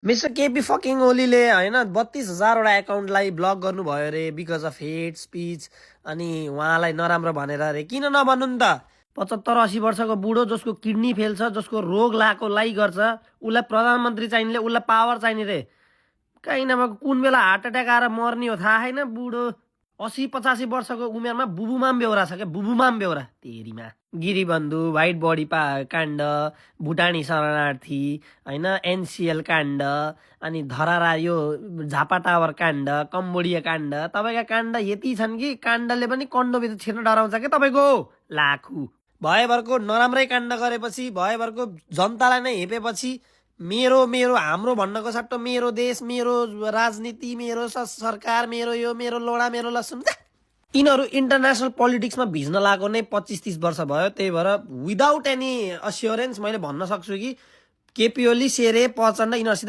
Mister KP fucking ओलीले होइन 32,000वटा एकाउन्टलाई block गर्नुभयो अरे बिकज अफ हेट स्पिच। अनि उहाँलाई नराम्रो भनेर अरे। किन नभन्नु नि त? 75-80 वर्षको बुढो जसको किडनी फेल छ, जसको रोग लाइ गर्छ, उसलाई प्रधानमन्त्री चाहिने, उसलाई पावर चाहिने रे। कहीँ नभएको कुन बेला हार्ट एट्याक आएर मर्ने हो थाहा छैन। बुढो 80-85 वर्षको उमेरमा बुबुमाम बेहोरा छ क्या, बुबुमाम बेहोरा तेरीमा। गिरीबन्धु, व्हाइट बडी काण्ड, भुटानी शरणार्थी होइन, एनसिएल काण्ड, अनि धरारा यो झापा टावर काण्ड, कम्बोडिया काण्ड। तपाईँका काण्ड यति छन् कि काण्डले पनि कन्डोभित्र छिर्न डराउँछ क्या तपाईँको लाखु। भएभरको नराम्रै काण्ड गरेपछि, भएभरको जनतालाई नै हेपेपछि मेरो मेरो हाम्रो भन्नको सट्टो मेरो देश, मेरो राजनीति, मेरो सरकार, मेरो यो, मेरो लोडा, मेरो लसुन। यिनीहरू इन्टरनेसनल पोलिटिक्समा भिज्न लागेको नै 25-30 वर्ष भयो। त्यही भएर विदाउट एनी अस्योरेन्स मैले भन्न सक्छु कि केपी ओली, शेरे, प्रचण्ड यिनीहरूसित